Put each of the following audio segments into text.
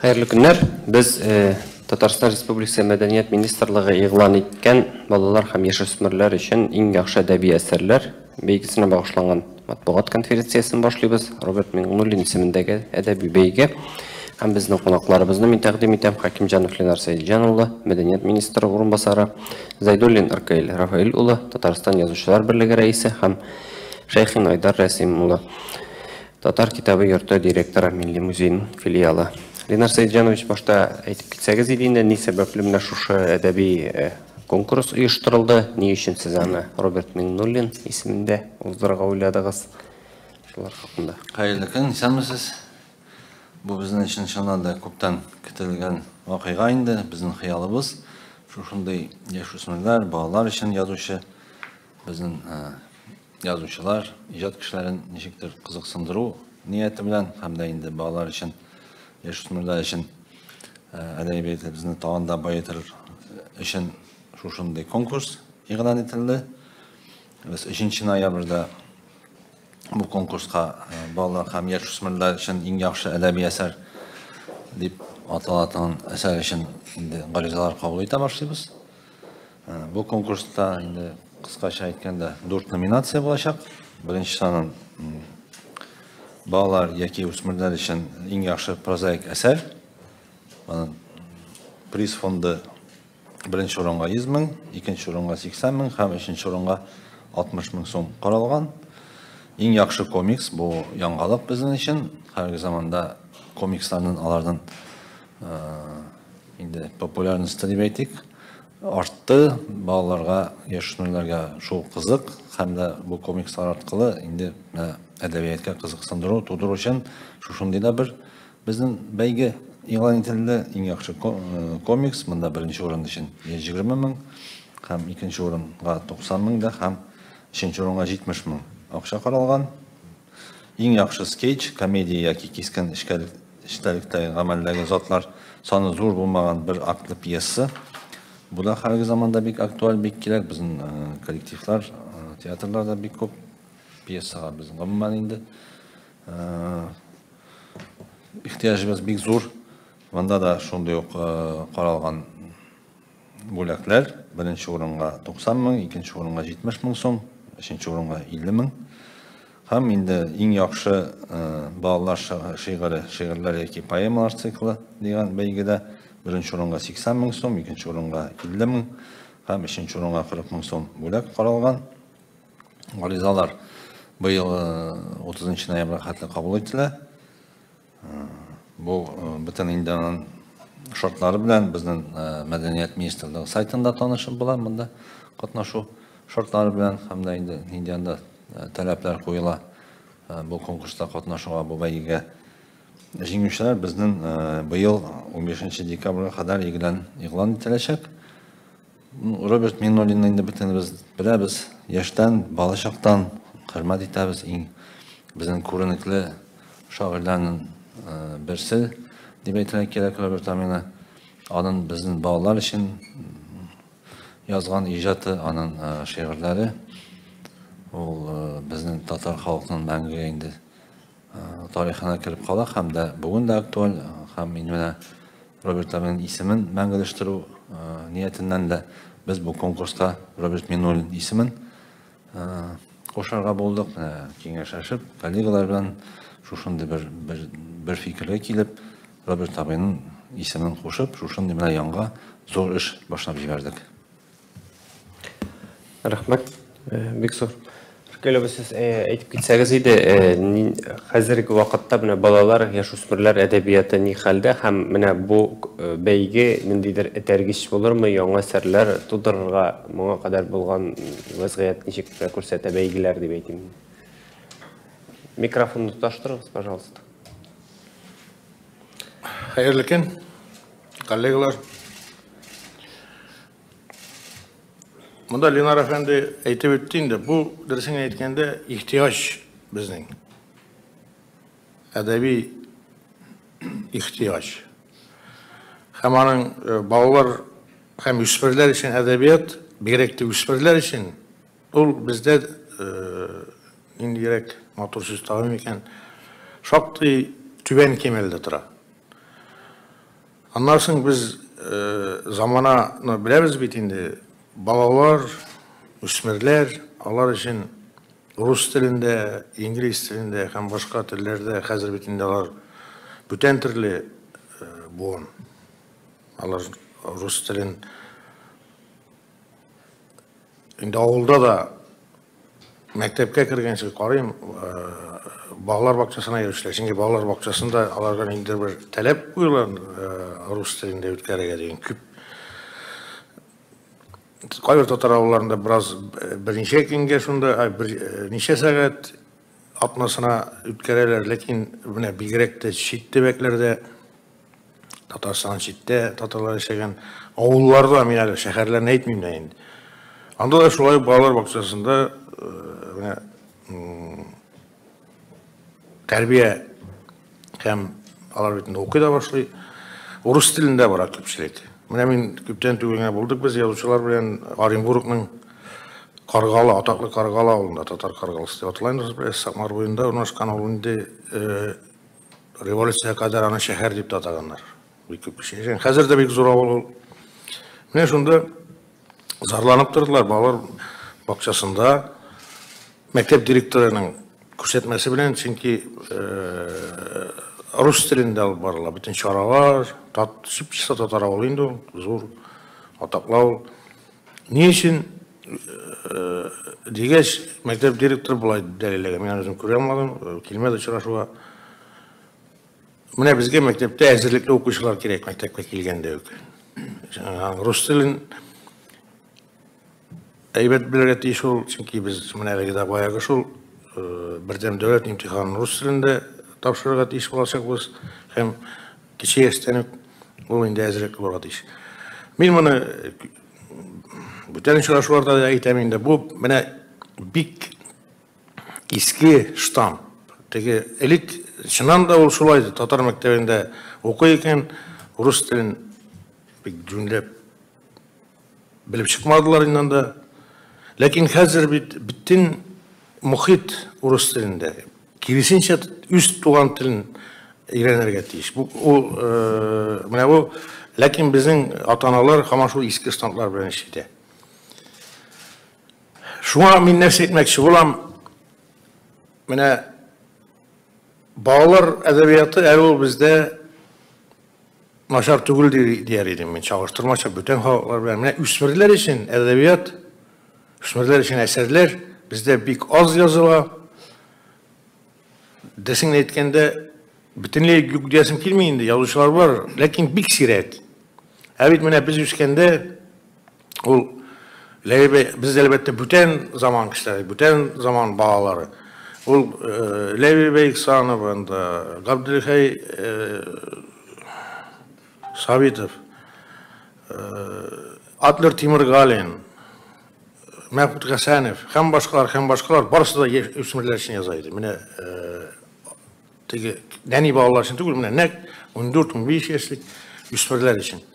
Хәерле көннәр. Без Татарстан Республикасы Мәдәният министрлыгы игълан иткән балалар һәм яшүсмерләр өчен иң яхшы әдәби әсәрләр бәйгесенә багышланган матбугат конференциясен башлыйбыз. Роберт Миңнуллин исемендәге әдәби бәйге. Һәм безнең кунакларыбызны мин тәкъдим итәм. Хәкимҗанов Ленар Сәетҗан улы, мәдәният министры урынбасары, Зайдуллин Ркаил Рафаэль улы, Татарстан Язучылар берлеге рәисе һәм Шәйхин Айдар Рәсим улы, Татар китабы йорты директоры, Милли музейның филиалы. Ленар Сәетҗанович, башта әйтеп китсәгез иде инде, ни сәбәпле менә шушы әдәби конкурс оештырылды, ни өчен сез аны Роберт Миңнуллин исемендә уздырырга уйладыгыз? Шулар хакында. Хәерле көн, исәнмесез. Бу безнең өчен чыннан да күптән көтелгән вакыйга инде, безнең хыялыбыз. Шушындый яшүсмерләр, балалар өчен язучы безнең язучылар, иҗат кешеләрен ничектер кызыксындыру нияте белән һәм дә инде балалар өчен, яшүсмерләр өчен әдәбиятыбызны тагын да баетыр өчен шушындый конкурс игълан ителде. Без 3 ноябрьдә бу конкурска балалар һәм яшүсмерләр өчен иң яхшы әдәби әсәр дип атала торган әсәр өчен инде гаризалар кабул итә башлыйбыз. Бу конкурста инде кыскача әйткәндә 4 номинация булачак. Беренче санын балалар яки үсмерләр өчен иң яхшы прозаик әсәр. Аның приз фонды беренче урынга 100 мең, икенче урынга 80 мең һәм өченче урынга 60 мең сум каралган. Иң яхшы комикс бу яңалык безнең өчен. Хәзерге заманда комиксларның аларның инде популярносты дип әйтик артты, балаларга, яшүсмерләргә шул кызык һәм дә бу комикслар аркылы инде әдәбиятка кызыксындыру тудыру өчен шушындый да бер безнең бәйге игълан ителде. Иң яхшы комикс монда беренче урын өчен 120 мең һәм икенче урынга 90 мең дә һәм өченче урынга 70 мең акча каралган. Иң яхшы скетч, комедия яки кискен эчтәлектәге гамәлдәге затлар саны зур булмаган бер актлы пьеса. Бу да хәзерге заманда бик актуаль, бик кирәк. Безнең коллективлар, театрларда бик күп пьесага безнең гомумән инде ихтыяҗыбыз бик зур. Монда да шундый ук каралган бүләкләр. Беренче урынга 90 мең, икенче урынга 70 мең сум, өченче урынга 50 мең. Һәм инде иң яхшы балалар шигыре, шигырьләр яки поэмалар циклы дигән бәйгедә беренче урынга 80 мең сум, икенче урынга 50 мең һәм өченче урынга 40 мең сум бүләк каралган. Гаризалар быел 30 ноябрьгә хәтле кабул ителә. Бу бөтен инде аның шартлары белән безнең Мәдәният министрлыгы сайтында танышып була, монда катнашу шартлары белән һәм дә инде нинди анда таләпләр куела бу конкурста катнашуга, бу бәйгегә. Җиңүчеләр безнең быел 15 декабрьгә кадәр игълан ителәчәк. Роберт Миңнуллинны инде бөтенебез беләбез, яшьтән, балачактан хөрмәт итәбез. Иң безнең күренекле шагыйрьләрнең берсе дип әйтергә кирәк Роберт абыйны. Аның безнең балалар өчен язган иҗаты, аның шигырьләре ул безнең татар халкының мәңгегә инде тарихына кереп кала һәм дә бүген дә актуаль. Һәм инде менә Роберт абыйның исемен мәңгеләштерү ниятеннән дә без бу конкурска Роберт Миңнуллин исемен кушарга булдык. Менә киңәшләшеп, коллегалар белән шушындый бер фикергә килеп, Роберт абыйның исемен кушып, шушындый менә яңа зур эш башлап җибәрдек. Рәхмәт, бик зур. Ркаил абый, сез әйтеп китсәгез иде, хәзерге вакытта менә балалар, яшүсмерләр әдәбияты ни хәлдә һәм менә бу бәйге ниндидер этәргеч булырмы, яңа әсәрләр тудырырга, моңа кадәр булган вәзгыять ничек күрсәтә бәйгеләр дип әйтим. Микрофонны тоташтырыгыз, пожалуйста. Хәерле көн, коллегалар. Монда Ленар әфәнде әйтеп үтте инде, бу дөресен әйткәндә ихтыяҗ безнең. Әдәби ихтыяҗ. Һәм аның балалар һәм үсмерләр өчен әдәбият, бигрәк тә үсмерләр өчен, ул бездә ниндирәк матур сүз табыйм икән, шактый түбән кимәлдә тора. Аннан соң без замананы беләбез бит инде, балалар, үсмерләр, алар өчен рус телендә, инглиз телендә һәм башка телләрдә хәзер бит инде алар бүтән төрле буын. Алар рус телен инде авылда да мәктәпкә кергәнче карыйм, балалар бакчасына йөрүчеләр. Чөнки балалар бакчасында аларга инде бер таләп куела рус телендә үткәрергә дигән күп. Кайбер татар авылларында бераз берничә көнгә шунда, берничә сәгать атнасына үткәрәләр, ләкин менә бигрәк тә чит төбәкләрдә, Татарстан читтә татарлар яшәгән авылларда, мин әле шәһәрләрне әйтмим дә инде. Анда да шулай балалар бакчасында менә тәрбия һәм алар бит инде укый да башлый. Урыс телендә бара күпчелек. Менә мин күптән түгел генә булдык без язучылар белән Оренбургның Каргалы, атаклы Каргалы авылында, татар Каргалысы дип атала инде, Самар буенда урнашкан авыл инде революция кадәр аны шәһәр дип тә атаганнар. Бик күп кеше яшәгән. Хәзер дә бик зур авыл ул. Менә шунда зарланып тордылар балалар бакчасында мәктәп директорының күрсәтмәсе белән, чөнки рус телендә алып барыла бөтен чаралар, чиста татар авылы инде ул, зур, атаклы авыл. Ни өчен дигәч, мәктәп директоры болай дәлилләгән. Мин үзем күрә алмадым, килмәде очрашуга. Менә безгә мәктәптә әзерлекле укучылар кирәк мәктәпкә килгәндә үк. Рус телен әйбәт белергә тиеш ул, чөнки без менә әлеге дә баягы шул бердәм дәүләт имтиханын рус телендә тапшырырга тиеш булачакбыз һәм кече яшьтән үк ул инде әзерлекле булырга тиеш. Мин моны бүтән очрашуларда да әйтәм инде, бу менә бик иске штамп. Теге элек чыннан да ул шулай татар мәктәбендә укый икән, рус телен бик җүнләп белеп чыкмадылар инде анда. Ләкин хәзер бит бөтен мохит урыс телендә. Киресенчә үз туган телен өйрәнергә тиеш. Бу ул менә бу, ләкин безнең ата-аналар һаман шул иске штамплар белән эш итә. Шуңа мин нәрсә әйтмәкче булам? Менә балалар әдәбияты әле ул бездә начар түгел дияр идем мин, чагыштырмача бүтән халыклар белән. Менә үсмерләр өчен әдәбият, үсмерләр өчен әсәрләр бездә бик аз языла. Дөресен әйткәндә, бөтенләй юк диясем килми инде, язучылар бар, ләкин бик сирәк. Ә бит менә без үскәндә ул без әлбәттә бүтән заман кешеләре, бүтән заман балалары. Ул Ләбибә Ихсанова, анда Габделхәй Сабитов, Адлер Тимиргалин, Мәхмүт Хәсәнов һәм башкалар, һәм башкалар барысы да үсмерләр өчен яза иде. Менә теге нәни балалар өчен түгел, менә нәкъ 14-15 яшьлек үсмерләр өчен.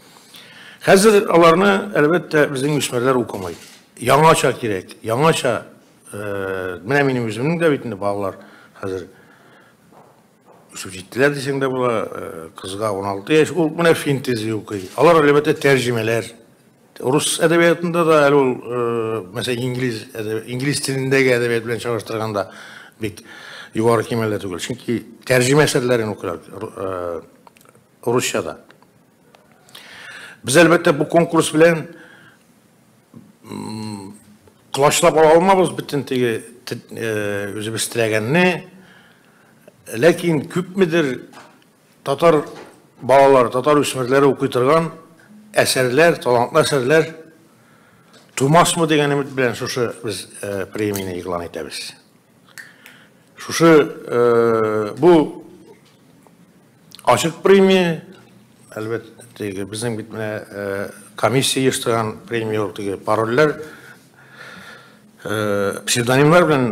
Хәзер аларны әлбәттә безнең үсмерләр укымый. Яңача кирәк, яңача, менә минем үземнең дә бит инде балалар хәзер үсеп җиттеләр дисәң дә була, кызга 16 яшь, ул менә фэнтези укый. Алар әлбәттә тәрҗемәләр. Рус әдәбиятында да әле ул, мәсәлән, инглиз телендәге әдәбият белән чагыштырганда бик югары кимәлдә түгел. Чөнки тәрҗемә әсәрләрен укыйлар русчада. Без әлбәттә бу конкурс белән колачлап ала алмабыз бөтен теге үзебез теләгәнне, ләкин күпмедер татар балалары, татар үсмерләре укый торган әсәрләр, талантлы әсәрләр тумасмы дигән өмет белән шушы без премияне игълан итәбез. Шушы бу ачык премия, әлбәттә, теге безнең бит менә комиссия оештырган премия ул, теге парольләр, псевдонимнар белән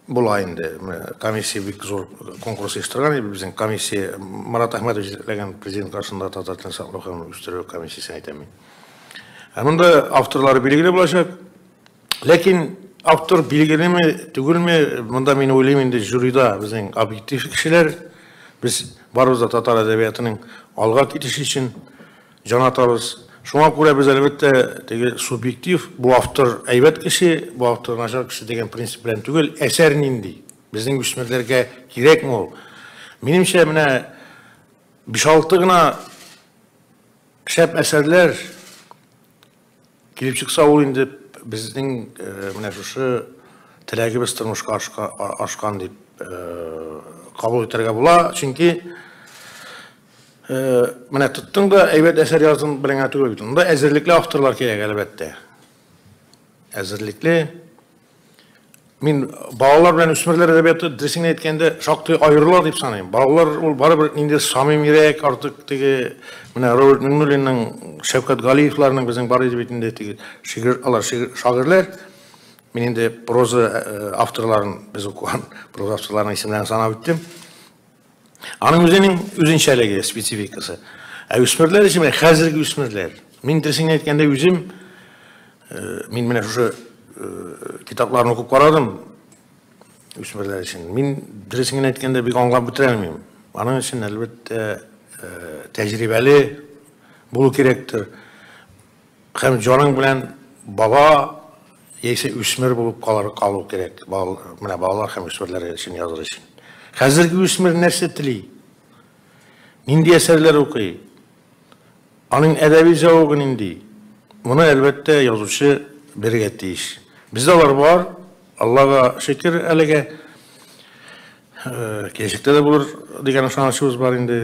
була инде. Менә комиссия бик зур конкурс оештырган иде. Безнең комиссия Марат Әхмәтов җитәкләгән президент каршында татар телен саклау һәм үстерү комиссиясен әйтәм мин. Ә монда авторлары билгеле булачак. Ләкин автор билгелеме, түгелме, монда мин уйлыйм инде жюрида безнең объектив кешеләр, Без барыбыз да татар әдәбиятының алга китеше өчен җан атабыз. Шуңа күрә без әлбәттә теге субъектив, бу автор әйбәт кеше, бу автор начар кеше дигән принцип белән түгел, әсәр нинди? Безнең үсмерләргә кирәкме ул? Минемчә, менә 5-6 гына шәп әсәрләр килеп чыкса, ул инде безнең менә шушы теләгебез тормышка ашкан дип кабул итәргә була. Чөнки менә тоттың да әйбәт әсәр яздың белән генә түгел бит. Монда әзерлекле авторлар кирәк, әлбәттә. Әзерлекле. Мин балалар белән үсмерләр әдәбияты, дөресен әйткәндә, шактый аерыла дип саныйм. Балалар ул барыбер инде самимирәк, артык теге менә Роберт Миңнуллинның, Шәүкәт Галиевларның безнең бар иде бит инде теге шигырь, алар шигырь, шагыйрьләр. Мин инде проза авторларын, без укыган проза авторларының исемнәрен санап үттем. Аның үзенең үзенчәлеге, спецификасы. Ә үсмерләр өчен, менә хәзерге үсмерләр. Мин дөресен әйткәндә үзем, мин менә шушы китапларны укып карадым үсмерләр өчен. Мин дөресен генә әйткәндә бик аңлап бетерә алмыйм. Аның өчен әлбәттә тәҗрибәле булу кирәктер. Һәм җаның белән бала яисә үсмер булып калу кирәк. Менә балалар һәм үсмерләр өчен языр өчен. Хәзерге үсмер нәрсә тели? Нинди әсәрләр укый? Аның әдәби зәвыгы нинди? Моны әлбәттә язучы бирергә тиеш. Бездә алар бар, Аллага шөкер әлегә. Киләчәктә дә булыр дигән ышанычыбыз бар инде.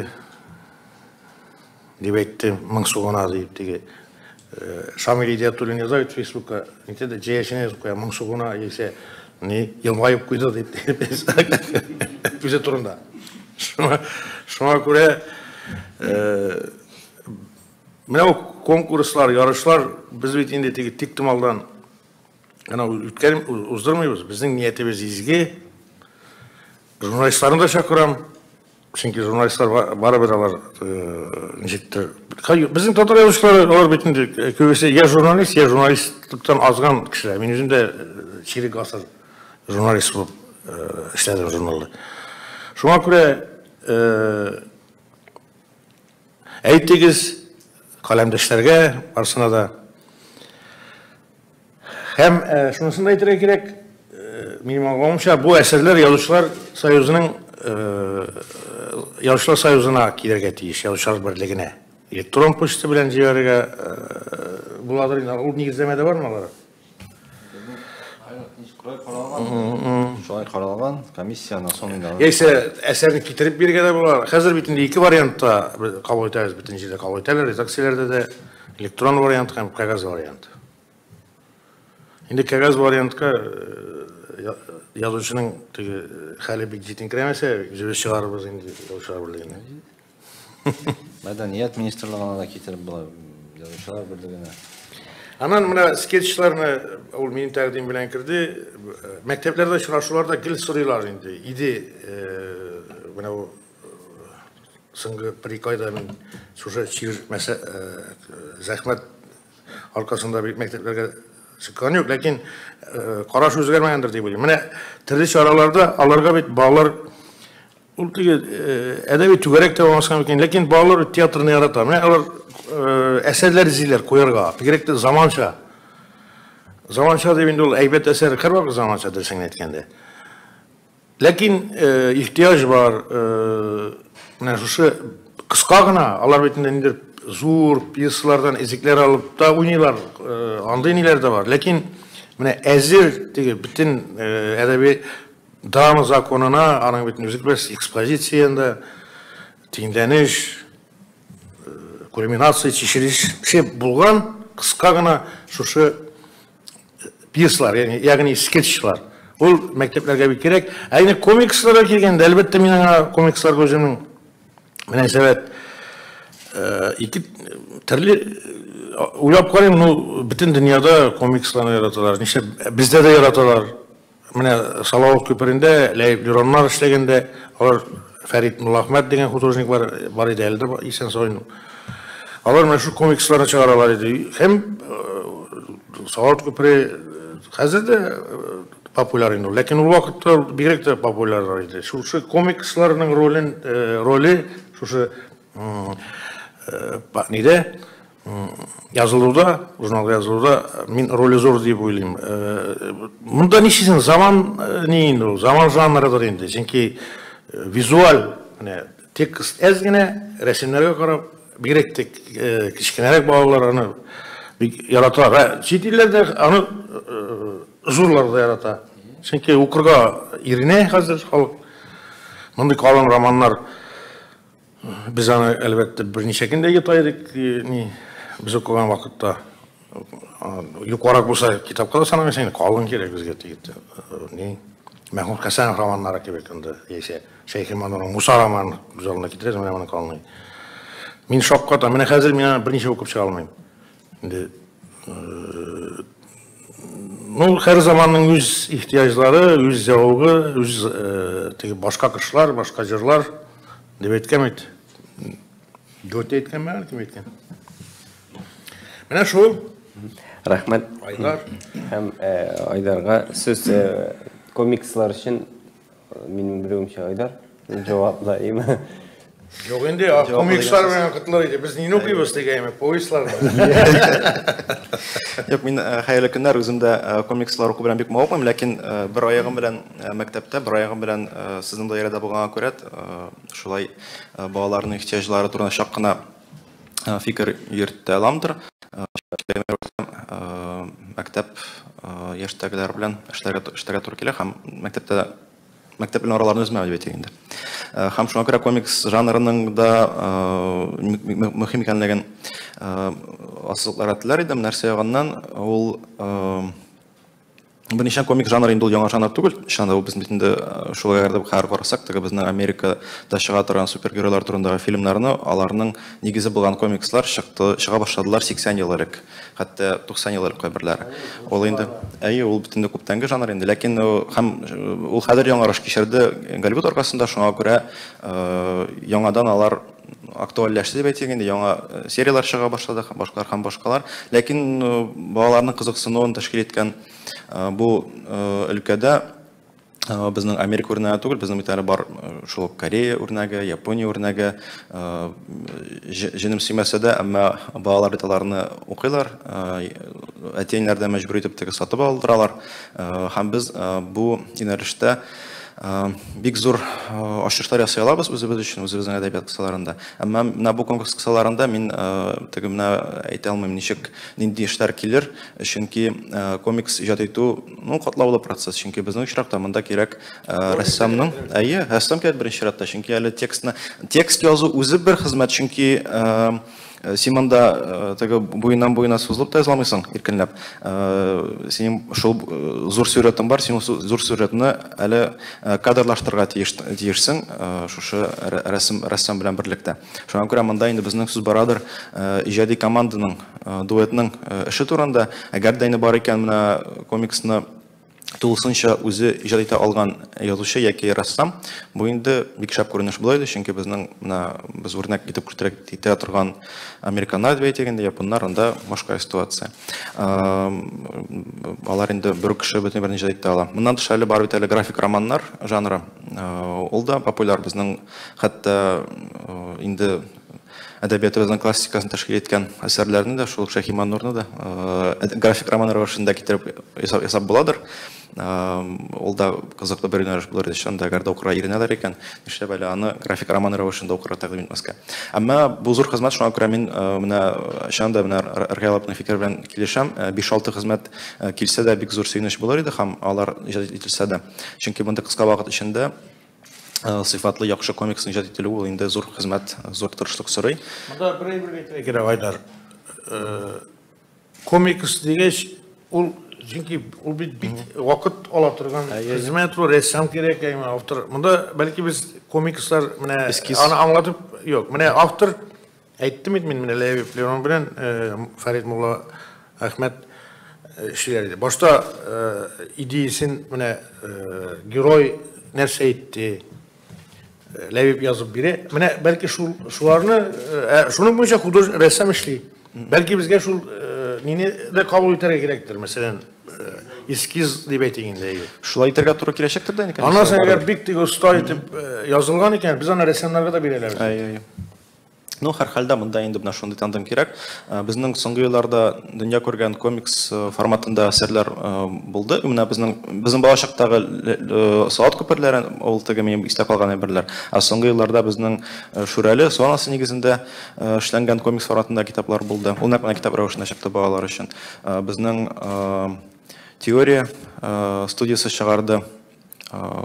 Дип әйтте, моңсу гына дип теге. Шамил Идиятуллин яза бит Фейсбукка, нитә дә җәяшенә язып куя, моңсу гына яисә ни елмаеп куйды дип үзе турында. Шуңа күрә менә ул конкурслар, ярышлар без бит инде теге тик томалдан гына үткәрим, уздырмыйбыз. Безнең ниятебез изге. Журналистларны да чакырам. Чөнки журналистлар барыбер алар ничектер. Безнең татар язучылары алар бит инде күбесе я журналист, я журналистлыктан азган кешеләр. Мин үзем дә чирек гасыр журналист булып эшләдем журналда. Шуңа күрә әйтегез каләмдәшләргә, барысына да. Һәм шунысын да әйтергә кирәк, минем аңлавымча, бу әсәрләр Язучылар союзының Язучылар союзына килергә тиеш, Язучылар берлегенә. Электрон почта белән җибәрергә буладыр инде. Ул нигезләмәдә бармы алар? Шулай каралган, комиссияның соңында. Яисә әсәрне китереп бирергә дә була. Хәзер бит инде ике вариантта кабул итәбез, бөтен җирдә кабул итәләр, редакцияләрдә дә электрон вариант һәм кәгазь вариант. Инде кәгазь вариантка язучының теге хәле бик җитенкерәмәсә, үзебез чыгарырбыз инде Язучылар берлегенә. Мәдәният министрлыгына да китереп була, Язучылар берлегенә. Аннан менә скетчларны ул минем тәкъдим белән керде. Мәктәпләрдә очрашуларда гел сорыйлар инде. Иде менә бу соңгы бер ике айда мин шушы чир зәхмәт аркасында бик мәктәпләргә чыккан юк, ләкин караш үзгәрмәгәндер дип уйлыйм. Менә төрле чараларда аларга бит балалар ул теге әдәби түгәрәк тә булмаска мөмкин, ләкин балалар театрны ярата. Менә алар әсәрләр эзлиләр куярга, бигрәк тә заманча. Заманча дип инде ул әйбәт әсәр һәрвакыт заманча дөресен әйткәндә. Ләкин ихтыяҗ бар, менә шушы кыска гына, алар бит инде ниндидер зур пьесалардан эзекләр алып та уйныйлар, андый ниләр дә бар. Ләкин менә әзер теге бөтен әдәби драма законына, аның бит үзек беләсез, экспозицияндә тиңләнеш, кульминация, чишелеш булган кыска гына шушы пьесалар, ягъни скетчлар. Ул мәктәпләргә бик кирәк. Ә инде комиксларга килгәндә, әлбәттә, мин аңа комиксларга үземнең мөнәсәбәт ике төрле уйлап карыйм, ну, бөтен дөньяда комиксларны яраталар. Нишләп бездә дә яраталар. Менә Салават күперендә Ләйб Лероннар эшләгәндә, алар Фәрит Муллахмәт дигән художник бар иде, әле дә исән сау. Алар менә шул комиксларны чыгаралар иде. Һәм Салават күпере хәзер дә популяр инде. Ләкин ул вакытта бигрәк тә популяр иде. Шушы комиксларның ролен роле шушы ниде язылуда, журналда язылуда мин роле зур дип уйлыйм. Монда ничесен заман ни инде ул, заман жанрыдыр инде. Чөнки визуаль, менә текст әз генә, рәсемнәргә карап, бигрәк тә кечкенәрәк балалар аны бик яраталар. Чит илләрдә аны зурлар да ярата. Чөнки укырга иренә хәзер халык. Мондый калын романнар без аны әлбәттә берничә көндә йота идек, ни без укыган вакытта. Юкарак булса китапка да санамыйсың, инде калын кирәк безгә теге ни Мәхмүт Хәсәнов романнары кебек инде, яисә Шәйхи Манурның Муса романын күз алдына китерәсең, менә моны калын. Мин шаккатам. Менә хәзер мин аны берничә укып чыга алмыйм. Инде ну, һәр заманның үз ихтыяҗлары, үз зәвыгы, үз теге башка кышлар, башка җырлар дип әйткән бит. Гёте әйткәнме, кем әйткән? Менә шул. Рәхмәт. Айдар. Һәм Айдарга сүз комикслар өчен минем белүемчә Айдар җаваплайм. Юк инде, комикслар белән котлар иде. Без нинди укыйбыз дигәнме, повестьлар. Юк, мин хәерле көннәр, үзем дә комикслар уку белән бик мавыкмыйм, ләкин бер аягым белән мәктәптә, бер аягым белән сезнең даирәдә булганга күрә, шулай балаларның ихтыяҗлары турында чак кына фикер йөртә аламдыр. Мәктәп яшьтәгеләр белән эшләргә туры килә һәм мәктәптә мәктәп белән араларны өзмәү дип әйтик инде. Һәм шуңа күрә комикс жанрының да мөһим икәнлеген ассызыкларга теләр идем. Нәрсә ягыннан ул берничә комик жанры инде ул яңа жанр түгел. Чыннан да ул безнең бит инде шул әгәр дә хәзер карасак, теге безнең Америкада чыга торган супергеройлар турындагы фильмнарны, аларның нигезе булган комикслар чыкты, чыга башладылар 80 ел элек, хәтта 90 ел элек кайберләре. Ул инде, әйе, ул бит инде күптәнге жанр инде, ләкин һәм ул хәзер яңарыш кичерде Голливуд аркасында, шуңа күрә яңадан алар актуальләште дип әйтик инде, яңа серияләр чыга башлады, башкалар һәм башкалар. Ләкин балаларның кызыксынуын тәшкил иткән бу өлкәдә безнең Америка үрнәге түгел, безнең бит әле бар шул ук Корея үрнәге, Япония үрнәге, җенем сөймәсә дә, әмма балалар бит аларны укыйлар, әти-әниләр дә мәҗбүр итеп теге сатып алдыралар. Һәм без бу юнәлештә бик зур ачышлар ясый алабыз үзебез өчен, үзебезнең әдәбият кысаларында. Әмма менә бу конкурс кысаларында мин теге менә әйтә алмыйм, ничек, нинди эшләр килер, чөнки комикс иҗат итү, ну, катлаулы процесс, чөнки безнең очракта монда кирәк рәссамның, әйе, рәссам кирәк беренче чиратта, чөнки әле текстны, текст язу үзе бер хезмәт, чөнки син монда теге буеннан буена сузылып та яза алмыйсың иркенләп. Синең шул зур сюжетың бар, син ул зур сюжетны әле кадрлаштырырга тиешсең шушы рәссам белән берлектә. Шуңа күрә монда инде безнең сүз барадыр иҗади команданың, дуэтның эше турында. Әгәр дә инде бар икән менә комиксны тулысынча үзе иҗат итә алган язучы яки рәссам, бу инде бик шәп күренеш була иде, чөнки безнең менә без үрнәк итеп күрсәтә торган американнар дип әйтик инде, японнар, анда башка ситуация. Алар инде бер кеше бөтен берне иҗат итә ала. Моннан тыш әле бар бит әле график романнар жанры. Ул да популяр безнең, хәтта инде әдәбиятыбызның классикасын тәшкил иткән әсәрләрне дә, шул ук Шәйхи Маннурны да график роман рәвешендә китереп ясап буладыр. Ул да кызыклы бер юнәлеш булыр иде. Чыннан да, әгәр дә укырга иренәләр икән, нишләп әле аны график роман рәвешендә укырга тәкъдим итмәскә. Әмма бу зур хезмәт, шуңа күрә мин менә чыннан да менә Ркаил абыйның фикере белән килешәм. 5-6 хезмәт килсә дә бик зур сөенеч булыр иде һәм алар иҗат ителсә дә. Чөнки мондый кыска вакыт эчендә сыйфатлы яхшы комикс иҗат ителү ул инде зур хезмәт, зур тырышлык сорый. Монда бер әйбер әйтергә кирәк, Айдар. Комикс дигәч, ул чөнки ул бит бик вакыт ала торган хезмәт, ул рәссам кирәк, әйме автор. Монда бәлки без комикслар менә аны аңлатып, юк, менә автор әйттем бит мин менә Ләбиб Лерон белән Фәрид Мулла Әхмәт эшләр иде. Башта идеясен менә герой нәрсә әйтте, Ләбиб язып бирә. Менә бәлки шул шуларны, шуның буенча художник рәссам эшли. Бәлки безгә шул мине дә кабул итәргә кирәктер, мәсәлән, эскиз дип әйтик инде. Шулай итәргә туры киләчәктер дә инде. Аннан соң әгәр бик тик оста итеп язылган икән, без аны рәссамнарга да бирә алабыз. Әйе. Ну, һәрхәлдә монда инде менә шундый тандем кирәк. Безнең соңгы елларда дөнья күргән комикс форматында әсәрләр булды. Менә безнең балачактагы Салат күперләре, ул теге минем истә калган әйберләр. Ә соңгы елларда безнең Шүрәле Суанасы нигезендә эшләнгән комикс форматында китаплар булды. Ул нәкъ менә китап рәвешендә чыкты балалар өчен. Безнең Теория студиясе чыгарды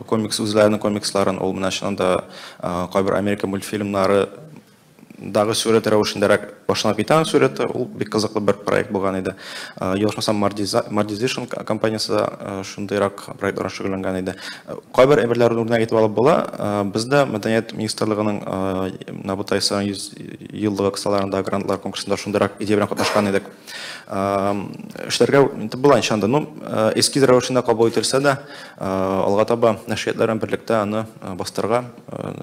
комикс, үзләренең комиксларын. Ул менә чыннан да кайбер Америка мультфильмнары дагы сурәт рәвешендәрәк башланып китә сурәте, ул бик кызыклы бер проект булган иде. Ялгышмасам, Mardization компаниясе да шундыйрак проектлар шөгыльләнгән иде. Кайбер әйберләрне үрнәк итеп алып була. Бездә Мәдәният министрлыгының Набутайса 100 еллыгы кысаларында грантлар конкурсында шундыйрак идея белән катнашкан идек. Эшләргә итеп була иншалла. Ну, эскиз рәвешендә кабул ителсә дә, алга таба нәшриятлар белән берлектә аны бастырырга,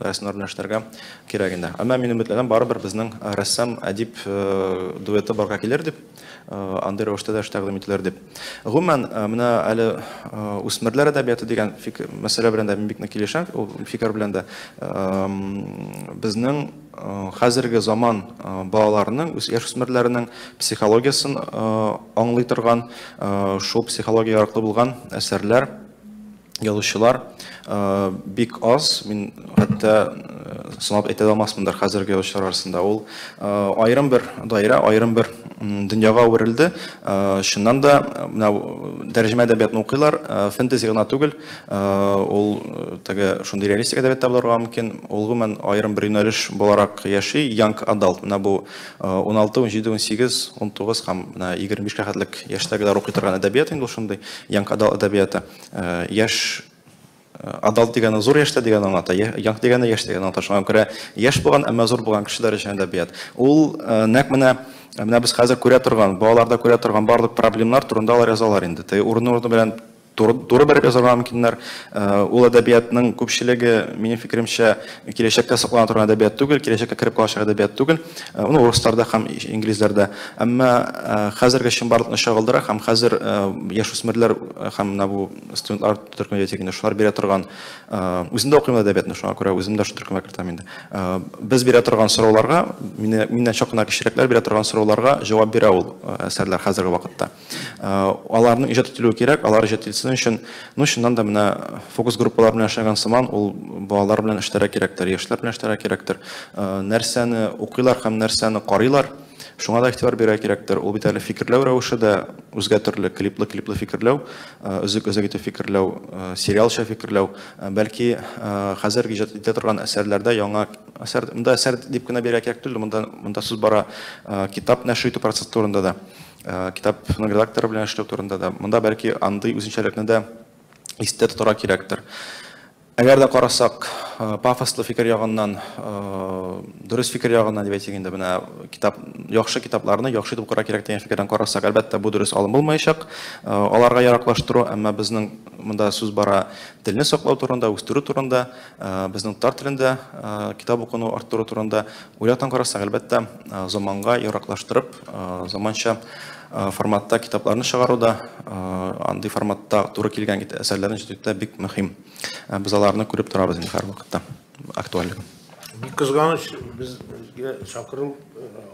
рәсемнәр белән эшләргә кирәк инде. Әмма минем өметләнәм, барыбер безнең рәссам әдип дуэты барга килер дип, андый рәвештә дә эш тәкъдим ителер дип. Гомумән, менә әле үсмерләр әдәбияты дигән мәсьәлә белән дә мин бик нык килешәм, ул фикер белән дә. Безнең хәзерге заман балаларының, яшь үсмерләренең психологиясын аңлый торган, шул психология яраклы булган әсәрләр, язучылар бик аз. Мин хәтта санап әйтә алмасмындыр хәзерге язучылар арасында. Ул аерым бер даирә, аерым бер дөньяга әверелде. Чыннан да менә тәрҗемә әдәбиятын укыйлар, фэнтези гына түгел, ул теге шундый реалистик әдәбият та булырга мөмкин. Ул гомумән аерым бер юнәлеш буларак яши, young adult. Менә бу 16, 17, 18, 19 һәм менә 25 хәтлек яшьтәгеләр укый торган әдәбият инде ул шундый young adult әдәбияты. Яшь адалт дигәне зур яшьтә дигән аңлата, young дигәне яшь дигән аңлата. Шуңа күрә яшь булган, әмма зур булган кешеләр өчен әдәбият. Ул нәкъ менә без хәзер күрә торган, балаларда күрә торган барлык проблемнар турында алар язалар инде. Теге урыны-урыны белән туры береп язарга мөмкиннәр. Ул әдәбиятның күпчелеге, минем фикеремчә, киләчәктә саклана торган әдәбият түгел, киләчәккә кереп калачак әдәбият түгел. Ну, урысларда һәм инглизләрдә. Әмма хәзерге чынбарлыкны чагылдыра һәм хәзер яшүсмерләр һәм менә бу студентлар төркеме дигәндә шулар бирә торган, үзем дә укыйм әдәбиятны, шуңа күрә үзем дә шул төркемгә кертәм инде. Без бирә торган сорауларга, миннән чак кына кечерәкләр бирә торган сорауларга җавап бирә ул әсәрләр хәзерге вакытта. Аларның иҗат ителүе кирәк, алар иҗат ителсен өчен, ну, чыннан да менә фокус группалар белән эшләгән сыман, ул балалар белән эшләргә кирәктер, яшьләр белән эшләргә кирәктер. Нәрсәне укыйлар һәм нәрсәне карыйлар, шуңа да игътибар бирергә кирәктер. Ул бит әле фикерләү рәвеше дә үзгә төрле, клиплы-клиплы фикерләү, өзек-өзек итеп фикерләү, сериалча фикерләү. Бәлки, хәзерге иҗат итә торган әсәрләрдә яңа әсәр, монда әсәр дип кенә бирергә кирәк түгел, монда сүз бара китап нәшер итү процессы турында да, китапның редакторы белән эшләү турында да. Монда бәлки андый үзенчәлекне дә истә тотарга кирәктер. Әгәр дә карасак, пафослы фикер ягыннан, дөрес фикер ягыннан дип әйтик инде, менә китап, яхшы китапларны яхшы итеп укырга кирәк дигән фикердән карасак, әлбәттә, бу дөрес алым булмаячак. Аларга яраклаштыру, әмма безнең монда сүз бара телне саклау турында, үстерү турында, безнең татар телендә китап укуны арттыру турында. Уйлап карасак, әлбәттә, заманга яраклаштырып, заманча форматта китапларны чыгаруда, андый форматта туры килгән әсәрләрне җитүдә бик мөһим. Без аларны күреп торабыз инде һәр вакытта актуальлеген. Бик кызганыч, безгә чакыру,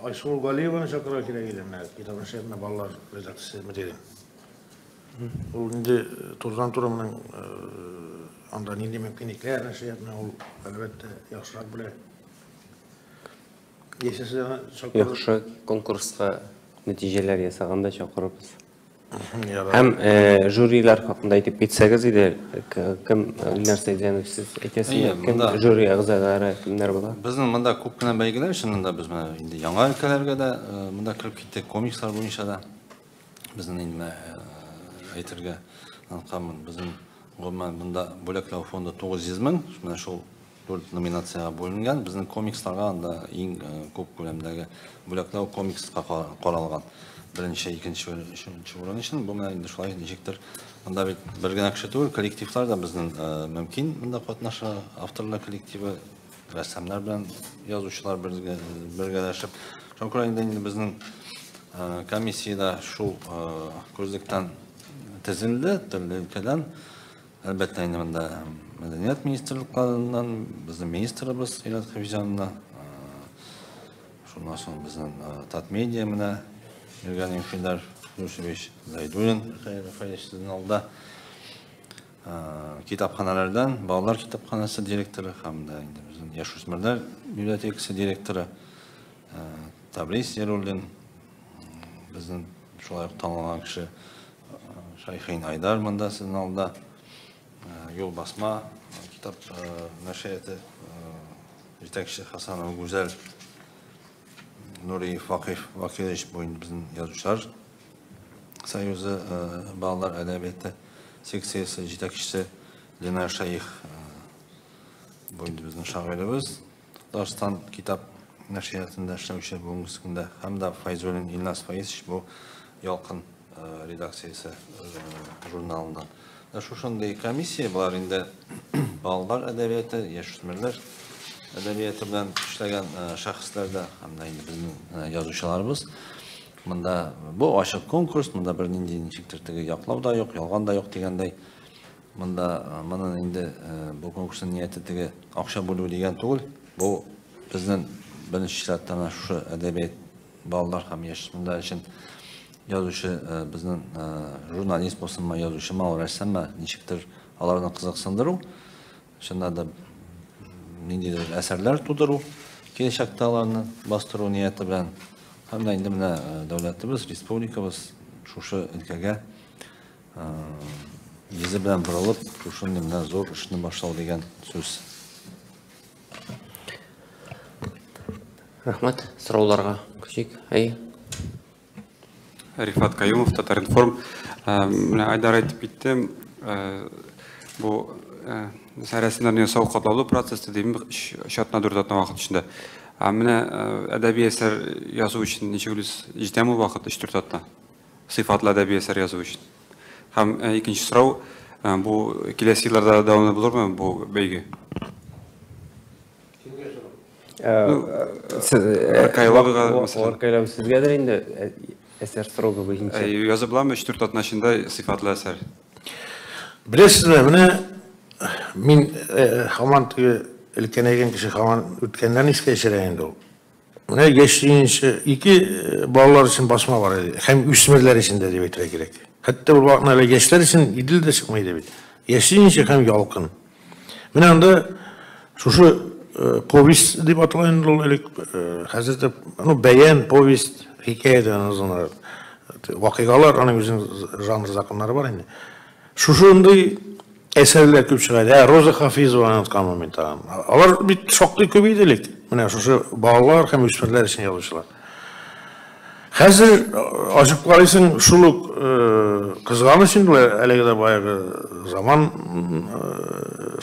Айсылу Галиеваны чакырырга кирәк иде, менә китап нәшриятына балалар редакциясе мөдире. Ул инде турыдан-туры моның анда нинди мөмкинлекләр нәшриятына, ул әлбәттә яхшырак белә. Яхшы конкурска нәтиҗәләр ясаганда чакырабыз. Һәм жюрилар хакында әйтеп китсәгез иде, кем Илнар Сәйдәнов, сез әйтәсезме, кем жюри әгъзалары, кемнәр була? Безнең монда күп кенә бәйгеләр, чыннан да без менә инде яңа өлкәләргә дә монда кереп киттек, комикслар буенча да. Безнең инде әйтергә онытканмын, безнең гомумән монда бүләкләү фонды 900 мең, менә шул 4 номинацияга бүленгән. Безнең комиксларга анда иң күп күләмдәге бүләкләү комикска каралган. Беренче, икенче, өченче урын өчен. Бу менә инде шулай ничектер. Монда бит бер генә кеше түгел, коллективлар да безнең мөмкин монда катнаша, авторлар коллективы, рәссамнар белән язучылар бергәләшеп. Шуңа күрә инде безнең комиссиядә шул күзлектән тезелде, төрле өлкәдән. Әлбәттә, инде монда мәдәният министрлыкларыннан безнең министрыбыз Илнат Хафизянна, шуннан соң безнең Татмедиа менә Евгений Фидар Юсович Зайдуллин Рафаэль сезнең алда. Китапханалардан балалар китапханасы директоры һәм дә инде безнең яшүсмерләр библиотекасы директоры Табрис Яруллин, безнең шулай ук танылган кеше Шайхин Айдар монда сезнең алда. Юл басма китап нәшрияты җитәкче Хасанова Гүзәл, Нуриев Вакыйф Вакилович бу инде безнең язучылар союзы балалар әдәбияты секциясе җитәкчесе Ленар Шәех, бу инде безнең шагыйребез, Татарстан китап нәшриятында эшләүче бүгенге көндә, һәм дә Файзуллин Илназ Фаизович бу Ялкын редакциясе журналыннан. Шушындый комиссия булар инде балалар әдәбияты, яшүсмерләр әдәбияты белән эшләгән шәхесләр дә һәм дә инде безнең язучыларыбыз. Монда бу ачык конкурс, монда бернинди ничектер теге яклау да юк, ялган да юк дигәндәй. Монда моның инде бу конкурсның нияте теге акча бүлү дигән түгел. Бу безнең беренче чиратта менә шушы әдәбият балалар һәм яшүсмерләр өчен язучы безнең журналист булсынмы, язучымы, рәссаммы, ничектер аларны кызыксындыру, чыннан да ниндидер әсәрләр тудыру, киләчәктә аларны бастыру нияте белән. Һәм дә инде менә дәүләтебез, республикабыз шушы өлкәгә йөзе белән борылып, шушындый менә зур эшне башлау дигән сүз. Рәхмәт, сорауларга күчик. Әй. Рифат Каюмов, Татар-информ. Менә Айдар әйтеп китте, бу рәсемнәрне ясау катлаулы процесс дим, 3 атна, 4 атна вакыт эчендә. Ә менә әдәби әсәр язу өчен ничек уйлыйсыз, җитәме бу вакыт 3-4 атна? Сыйфатлы әдәби әсәр язу өчен. Һәм икенче сорау, бу киләсе елларда дәвамлы булырмы бу бәйге? Аркайлау сезгәдер инде әсәр срогы буенча. Язып буламы 3-4 атна эчендә сыйфатлы әсәр? Беләсезме, менә мин һаман теге өлкәнәйгән кеше һаман үткәннәрне искә төшерә инде ул. Менә яшьлегенче ике балалар өчен басма бар иде, һәм үсмерләр өчен дә дип әйтергә кирәк. Хәтта ул вакытта әле яшьләр өчен Идел дә чыкмый иде бит. Яшьлегенче һәм Ялкын. Менә анда шушы повесть дип атала инде ул элек, хәзер дә, ну, бәян, повесть, хикәя дигән озынрак вакыйгалар, аның үзенең жанр законнары бар инде. Шушындый әсәрләр күп чыга иде. Роза Хафизованы онытканмын мин тагын. Алар бит шактый күп иде элек. Менә шушы балалар һәм үсмерләр өчен язучылар. Хәзер ачып карыйсың, шул ук кызганыч инде, әлеге дә баягы заман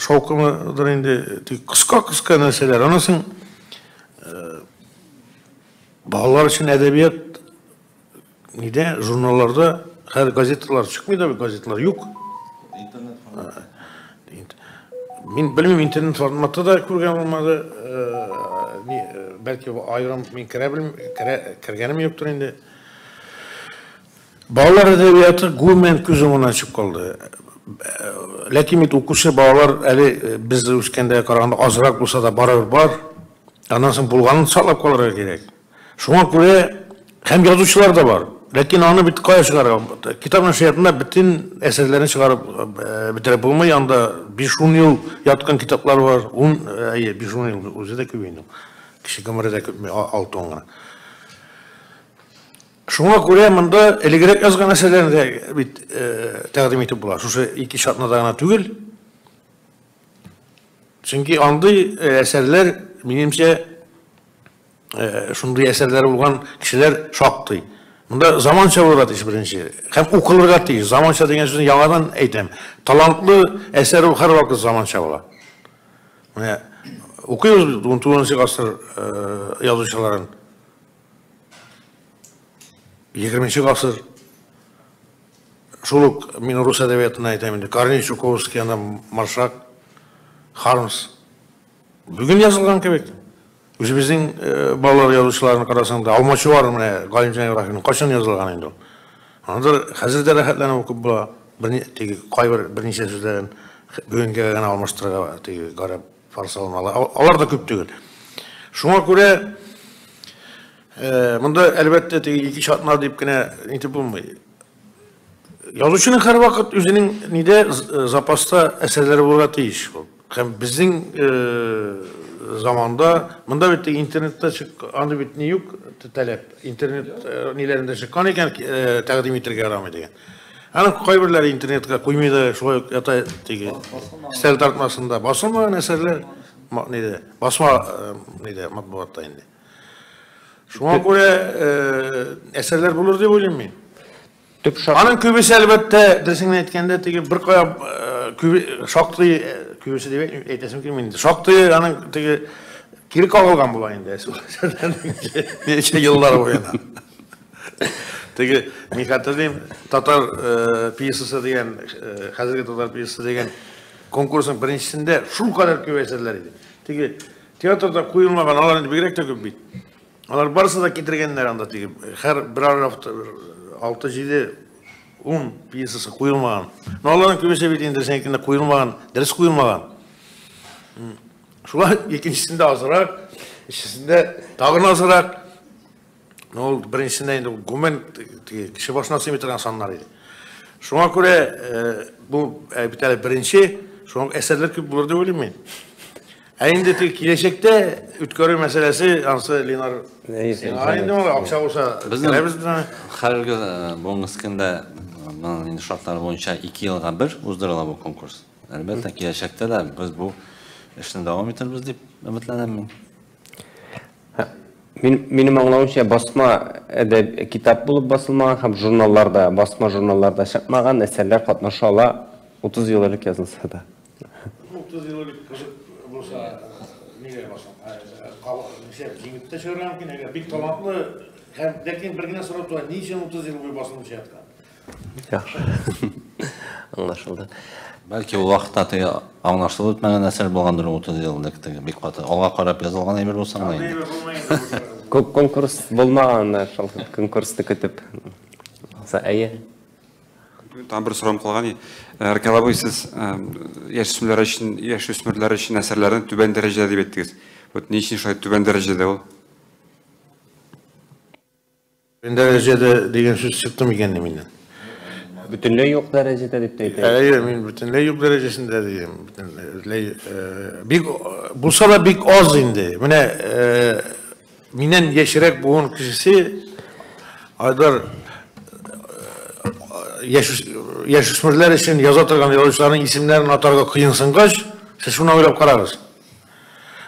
шаукымыдыр инде, тик кыска-кыска нәрсәләр. Аннан соң балалар өчен әдәбият нидә, журналларда, хәзер газеталар чыкмый да, газеталар юк. Мин белмим, интернет форматта да күргән булмады. Бәлки аерым мин керә белмим, кергәнем юктыр инде. Балалар әдәбияты гомумән күз уңыннан чыгып калды. Ләкин бит укучы балалар әле без үскәндә караганда азрак булса да барыбер бар. Аннан соң булганын саклап калырга кирәк. Шуңа күрә һәм язучылар да бар. Ләкин аны бит кая чыгарга? Китап нәшриятында бөтен әсәрләрен чыгарып бетереп булмый. Анда 5-10 ел яткан китаплар бар. 10, 5-10 ел үзе дә күп инде. Кеше гомере дә күпме, 6-10 гына. Шуңа күрә монда элегрәк язган әсәрләрне дә бит тәкъдим итеп була. Шушы ике атнада гына түгел. Чөнки андый әсәрләр, минемчә, шундый әсәрләр булган кешеләр шактый. Монда заманча булырга тиеш беренче. Һәм укылырга тиеш. Заманча дигән сүзне яңадан әйтәм. Талантлы әсәр ул һәрвакыт заманча була. Менә укыйбыз бит 19 гасыр язучыларын. 20 гасыр. Шул ук мин рус әдәбиятына әйтәм инде. Корней Чуковский, анда Маршак, Хармс. Бүген язылган кебек. Үзебезнең балалар язучыларын карасаң да, Алмачуар менә Галимҗан Ибраһимның кайчан язылган инде ул. Андыр хәзер дә рәхәтләнеп укып була. Теге кайбер берничә сүзләрен бүгенгә генә алмаштырырга теге гарәп фарсы алмалы. Алар да күп түгел. Шуңа күрә монда әлбәттә теге ике атна дип кенә нитеп булмый. Язучының һәрвакыт үзенең нидә запаста әсәрләре булырга тиеш. Һәм безнең заманда монда бит интернетта чык, аны бит ни юк таләп. Интернет ниләрендә чыккан икән, тәкъдим итәргә ярамый дигән. Аның кайберләре интернетка куймый да, шулай ук ята теге өстәл тартмасында басылмаган әсәрләр нидә, басма нидә матбугатта инде. Шуңа күрә әсәрләр булыр дип уйлыйм мин. Төп шарт. Аның күбесе әлбәттә, дөресен генә әйткәндә, теге бер кая шактый күбесе дип әйтәсем килми инде. Шактый аның теге кире кагылган була инде ничә еллар буена. Теге мин хәтерлим, татар пьесасы дигән, хәзерге татар пьесасы дигән конкурсның беренчесендә шул кадәр күп әсәрләр иде. Теге театрда куелмаган, алар инде бигрәк тә күп бит. Алар барысы да китергәннәр анда теге һәр бер автор 6-7 10 пьесасы куелмаган. Но аларның күбесе бит инде сәнкендә куелмаган, дөрес куелмаган. Шулай икенчесендә азрак, өченчесендә тагын азрак. Но ул беренчесендә инде гомумән кеше башына сыймый торган саннар иде. Шуңа күрә бу бит әле беренче, шуңа әсәрләр күп булыр дип уйлыйм мин. Ә инде киләчәктә үткәрү мәсьәләсе, ансы Ленар, сиңа инде ул акча булса, керәбез без аны. Хәзерге бүгенге көндә моның инде шартлары буенча 2 елга бер уздырыла бу конкурс. Әлбәттә, киләчәктә дә без бу эшне дәвам итербез дип өметләнәм мин. Минем аңлавымча, басма әдәби китап булып басылмаган һәм журналларда, басма журналларда чыкмаган әсәрләр катнаша ала 30 ел элек язылса да. 30 ел элек кызык булса, нигә басам? Ничә җиңеп тә чыгарга мөмкин, әгәр бик талантлы һәм ләкин бер генә сорау туа, ни өчен 30 ел буе басылмыйча яткан? Яхшы. Аңлашылды. Бәлки ул вакытта теге аңлашылып бетмәгән әсәр булгандыр, 30 ел элек теге бик каты алга карап язылган әйбер булса гына инде. Күп конкурс булмаган, шул конкурсны көтеп. Әйе. Там бер сорауым калган. Ркаил абый, сез яшүсмерләр өчен, яшүсмерләр өчен әсәрләрне түбән дәрәҗәдә дип әйттегез. Вот ни өчен шулай түбән дәрәҗәдә ул? Түбән дәрәҗәдә дигән сүз чыкты микән миннән? Бөтенләй юк дәрәҗәдә дип тә әйтәм. Әйе, мин бөтенләй юк дәрәҗәсендә дидем. Бөтенләй бик булса да бик аз инде. Менә миннән яшьрәк буын кешесе Айдар яшүсмерләр өчен яза торган язучыларның исемнәрен атарга кыенсынгач, сез шуны уйлап карагыз.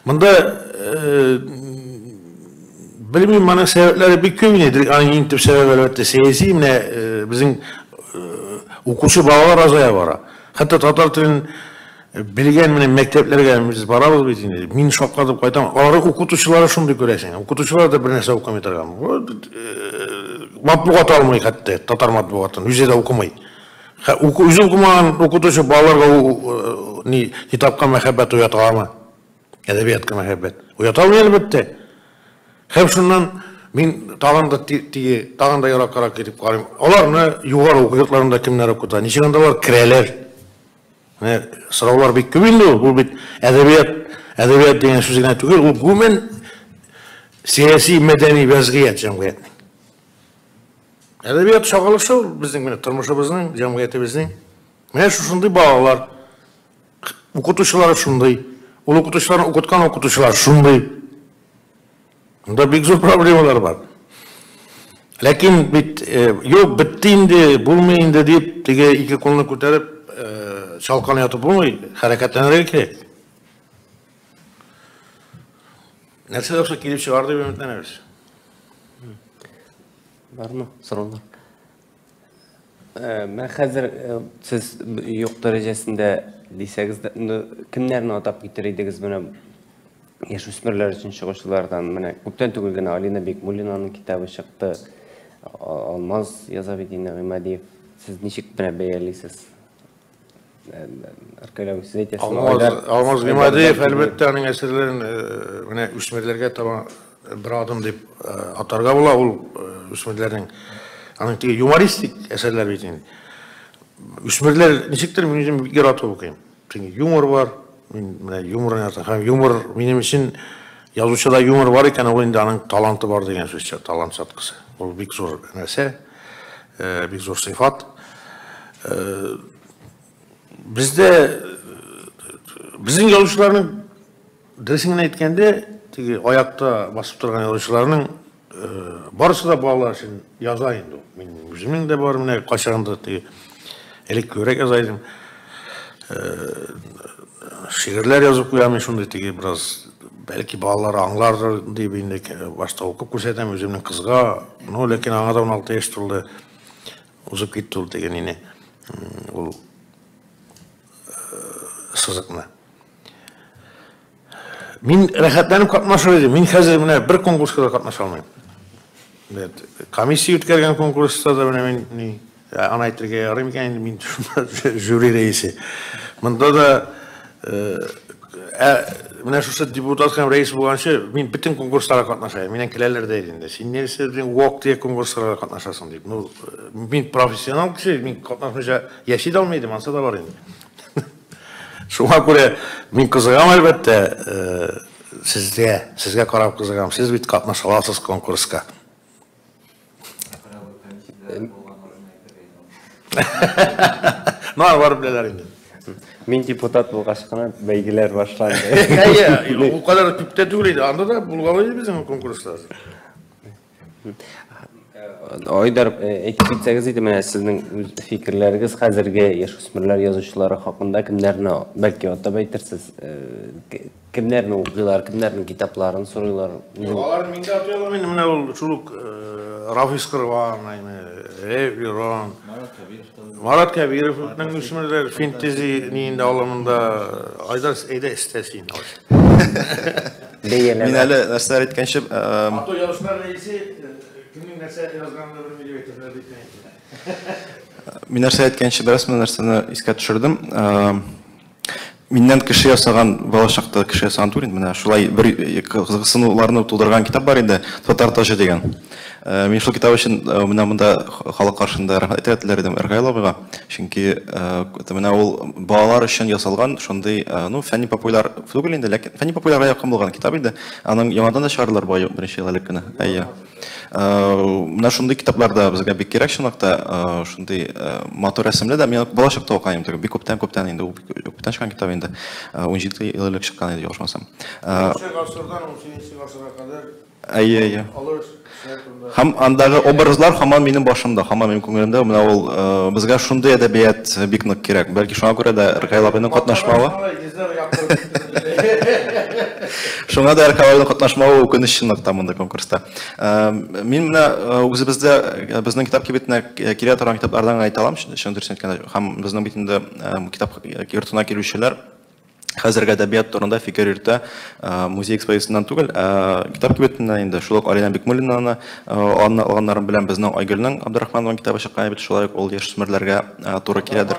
Монда белмим, моның сәбәпләре бик күп инде. Аның иң төп сәбәбе әлбәттә сәяси, менә безнең укучы балалар азая бара. Хәтта татар телен белгән менә мәктәпләргә без барабыз бит инде. Мин шаккатып кайтам. Алар укытучылары шундый күрәсең. Укытучылар да бер нәрсә укымый торган. Матбугат алмый хәтта, татар матбугатын үзе дә укымый. Үзе укымаган укытучы балаларга ни китапка мәхәббәт уята аламы? Әдәбиятка мәхәббәт уята алмый әлбәттә. Һәм шуннан мин тагын да теге, тагын да ераккарак китеп карыйм. Аларны югары уку йортларында кемнәр укыта? Ничек анда алар керәләр? Менә сораулар бик күп инде ул. Бу бит әдәбият, әдәбият дигән сүз генә түгел, ул гомумән сәяси, мәдәни вәзгыять җәмгыятьнең. Әдәбият чагылышы ул безнең менә тормышыбызның, җәмгыятебезнең. Менә шушындый балалар, укытучылары шундый, ул укытучыларны укыткан укытучылар шундый. Монда бик зур проблемалар бар. Ләкин бит юк, бетте инде, булмый инде дип, теге ике кулны күтәреп, чалкан ятып булмый, хәрәкәтләнергә кирәк. Нәрсә дә булса килеп чыгар дип өметләнәбез. Бармы сораулар? Менә хәзер сез юк дәрәҗәсендә дисәгез дә, кемнәрне атап китер идегез менә яшүсмерләр өчен чыгучылардан? Менә күптән түгел генә Алина Бикмуллинаның китабы чыкты. Алмаз яза бит инде Гыймадиев. Сез ничек менә бәялисез? Ркаил абый, сез әйтәсезме? Алмаз Гыймадиев әлбәттә аның әсәрләрен менә үсмерләргә таба бер адым дип атарга була. Ул үсмерләрнең аның теге юмористик әсәрләр бит инде. Үсмерләр ничектер, мин үзем бик яратып укыйм. Чөнки юмор бар, мин менә юморны яратам. Һәм юмор минем өчен язучыда юмор бар икән, ул инде аның таланты бар дигән сүз, талант чаткысы. Ул бик зур нәрсә, бик зур сыйфат. Бездә безнең язучыларның, дөресен генә әйткәндә, теге аякта басып торган язучыларның барысы да балалар өчен яза инде. Мин үземнең дә бар, менә кайчагында теге элек күбрәк яза идем. Шигырьләр язып куям мин шундый теге бераз, бәлки балалар аңлардыр дип инде башта укып күрсәтәм үземнең кызга. Ну, ләкин аңа да 16 яшь тулды. Узып китте ул теге нине. Ул сызыкны. Мин рәхәтләнеп катнашыр идем. Мин хәзер менә бер конкурска да катнаша алмыйм. Комиссия үткәргән конкурста да менә мин ни, аны әйтергә ярый микән инде, мин жюри рәисе. Монда да менә шушы депутат һәм рәис булганчы мин бөтен конкурсларга катнаша идем. Миннән көләләр дә иде инде. Син нәрсә белән ВОК дигән конкурсларга катнашасың дип. Ну, мин профессионал кеше, мин катнашмыйча яши дә алмый идем, ансы да бар инде. Шуңа күрә мин кызыгам, әлбәттә, сезгә карап кызыгам. Сез бит катнаша аласыз конкурска. Ну, барып беләләр инде. Мин депутат булгач кына бәйгеләр башланды. Әйе, ул кадәр күп тә түгел иде. Анда да булган иде безнең конкурслар. Айдар, әйтеп китсәгез иде, менә сезнең үз фикерләрегез хәзерге яшүсмерләр язучылары хакында кемнәрне бәлки атап әйтерсез, кемнәрне укыйлар, кемнәрнең китапларын сорыйлар? Алар мин дә атый алам инде, менә ул шул ук Рафис Корбан, Рев Ирон, Марат Кәбировның үсмерләр фэнтези ниендә алымында. Айдар, әйдә истә син. Мин әле нәрсәләр әйткәнче, Ато язучылар рәисе кемнең нәрсә язганын да белми дип әйтәләр бит. Мин нәрсә әйткәнче бераз менә нәрсәне искә төшердем. Миннән кеше ясаган, балачакта кеше ясаган түгел, менә шулай бер кызыксынуларны тудырган китап бар инде, Татар таҗы дигән. Мин шул китап өчен менә монда халык каршында рәхмәт әйтергә теләр идем Ркаил абыйга. Чөнки менә ул балалар өчен ясалган шундый, ну, фәнни популяр түгел инде, ләкин фәнни популярга якын булган китап инде. Аның яңадан да чыгардылар бу беренче ел элек кенә. Әйе. Менә шундый китаплар да безгә бик кирәк чынлыкта, шундый матур рәсемле дә. Мин балачакта укыган идем, бик күптән инде, ул бик күптән чыккан китап инде. 17 ел элек чыккан иде, ялгышмасам. 10 гасырдан 18 гасырга кадәр. Әйе, әйе. Һәм андагы образлар һаман минем башымда, һаман минем күңелемдә. Менә ул безгә шундый әдәбият бик нык кирәк. Бәлки шуңа күрә дә Ркаил абыйның катнашмавы. Шуңа да Ркаил абыйның катнашмавы үкенеч чынлыкта монда конкурста. Мин менә үзебездә безнең китап кибетенә килә торган китаплардан әйтә алам, чын дөресен әйткәндә, һәм безнең бит инде китап йортына килүчеләр хәзерге әдәбият турында фикер йөртә, музей экспозициясеннән түгел, китап кибетеннән инде. Шул ук Алина Бикмуллинаны алганнарын белән безнең Айгөлнең Абдрахманованың китабы чыккан бит, шулай ук ул яшүсмерләргә туры киләдер.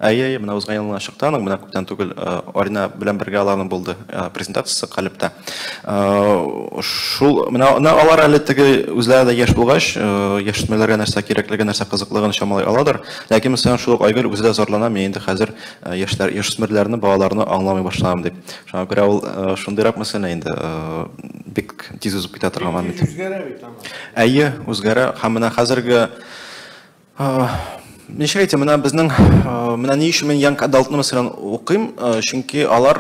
Әйе, әйе, менә узган елны чыкты аның, менә күптән түгел Алина белән бергә аларның булды презентациясе Калебтә. Шул менә алар әле теге үзләре дә яшь булгач, яшүсмерләргә нәрсә кирәклеген, нәрсә кызыклыгын чамалый аладыр. Ләкин мәсәлән, шул ук Айгөл үзе дә зарлана, мин инде хәзер яшьләр, яшүсмерләрне, балаларны аңламый башладым дип. Шуңа күрә ул шундыйрак мәсьәлә инде, бик тиз узып китә торган момент. Үзгәрә бит анда. Әйе, үзгәрә. Һәм менә хәзерге ничек әйтим, менә безнең, менә ни өчен мин Young Adult-ны мәсәлән укыйм, чөнки алар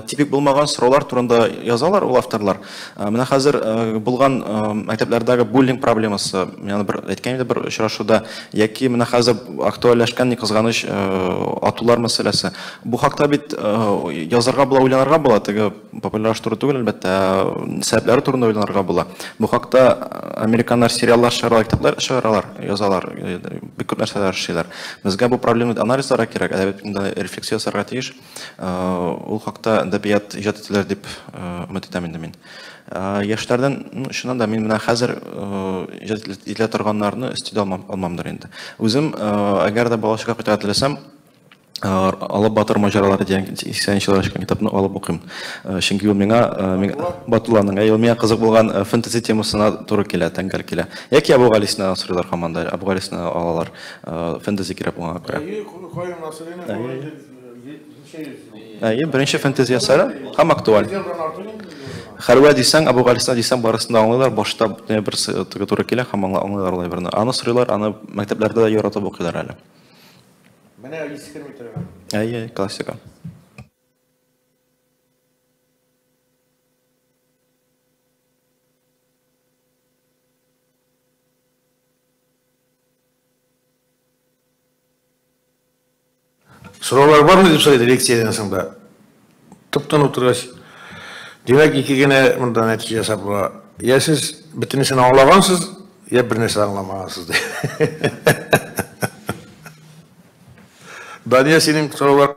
типик булмаган сораулар турында язалар ул авторлар. Менә хәзер булган мәктәпләрдәге буллинг проблемасы, мин аны бер әйткән идем бер очрашуда, яки менә хәзер актуальләшкән ни кызганыч атулар мәсьәләсе. Бу хакта бит язарга була, уйланырга була, теге популярлаштыру түгел, әлбәттә, сәбәпләре турында уйланырга була. Бу хакта американнар сериаллар чыгаралар, китаплар чыгаралар, язалар, бик күп нәрсәләр эшлиләр. Безгә бу проблеманы анализларга кирәк, әдәбият рефлексия ясарга тиеш. Ул хакта әдәбият иҗат ителер дип өмет итәм инде мин. Яшьләрдән, чыннан да, мин менә хәзер иҗат ителә торганнарны өсти дә алмамдыр инде. Үзем, әгәр дә балачакка кайтырга теләсәм, Алып батыр маҗаралары дигән 80 елларда чыккан китапны алып укыйм. Чөнки ул миңа Батулланың, ул миңа кызык булган фэнтези темасына туры килә, тәңгәл килә. Яки Әбүгалисина сорыйлар һаман да, Әбүгалисина алалар, фэнтези кирәк булганга күрә. Әйе, беренче фэнтези әсәре һәм актуаль. Хәрвә дисәң, Әбүгалисина дисәң, барысын да аңлыйлар, башта бер туры килә һәм аңлыйлар алай берне. Аны сорыйлар, аны мәктәпләрдә дә яратып укыйлар әле. Менә искерми торган. Әйе, классика. Сораулар бармы дип сорайды лекциядән соң да. Тып-тын утыргач, димәк, ике генә монда нәтиҗә ясап була. Я сез бөтенесен аңлагансыз, я бер нәрсә аңламагансыз ди. Дания, синең сораулар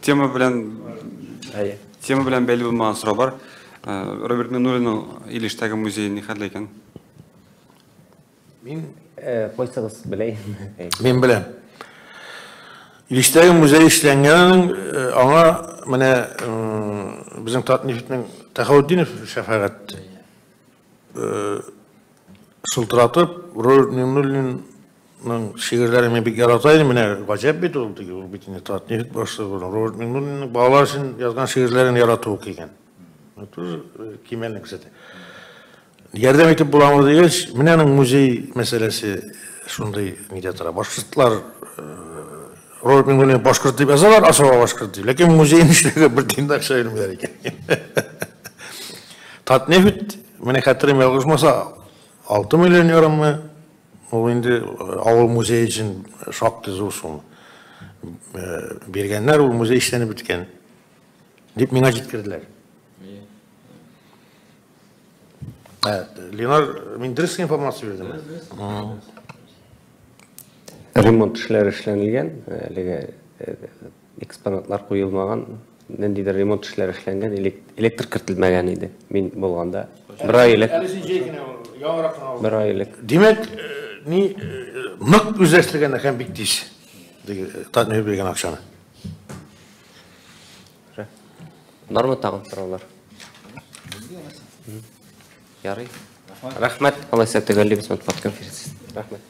Тема белән бәйле булмаган сорау бар. Роберт Миңнуллинның Илештәге музее ни хәлдә икән? Мин кайсыгыз белә? Мин беләм. Илештәге музей эшләнгәнен аңа менә безнең Татнефтьнең Тәхаутдинов Шәфәгать шылтыратып, Роберт Миңнуллинның шигырьләрен мин бик ярата идем. Менә гаҗәп бит ул, теге ул бит инде Татнефть башлыгы, Роберт Миңнуллинның балалар өчен язган шигырьләрен яратып укый икән. Тоже кимәлне күрсәтә. Ярдәм итеп буламы дигәч, менә аның музей мәсьәләсе шундый нидә тора. Башкортлар Роберт Миңнуллин башкорт дип язалар, асаба башкорт дип. Ләкин музейны эшләүгә бер тиен дә акча бирмиләр икән. Татнефть, менә хәтерем ялгышмаса, 6 миллион ярыммы, ул инде авыл музее өчен шактый зур сумма. Биргәннәр, ул музей эшләнеп беткән дип миңа җиткерделәр. Ленар, мин дөрес информация бирдемме? Ремонт эшләре эшләнелгән, әлеге экспонатлар куелмаган, ниндидер ремонт эшләре эшләнгән, электр кертелмәгән иде. Мин булганда бер ай элек. Бер ай элек. Димәк, ни нык үзләштергәннәр һәм бик тиз. Татнефть биргән акчаны. Бармы тагын сораулар? Ярый. Рәхмәт, алайса төгәллибез матбугат конференциясен. Рәхмәт.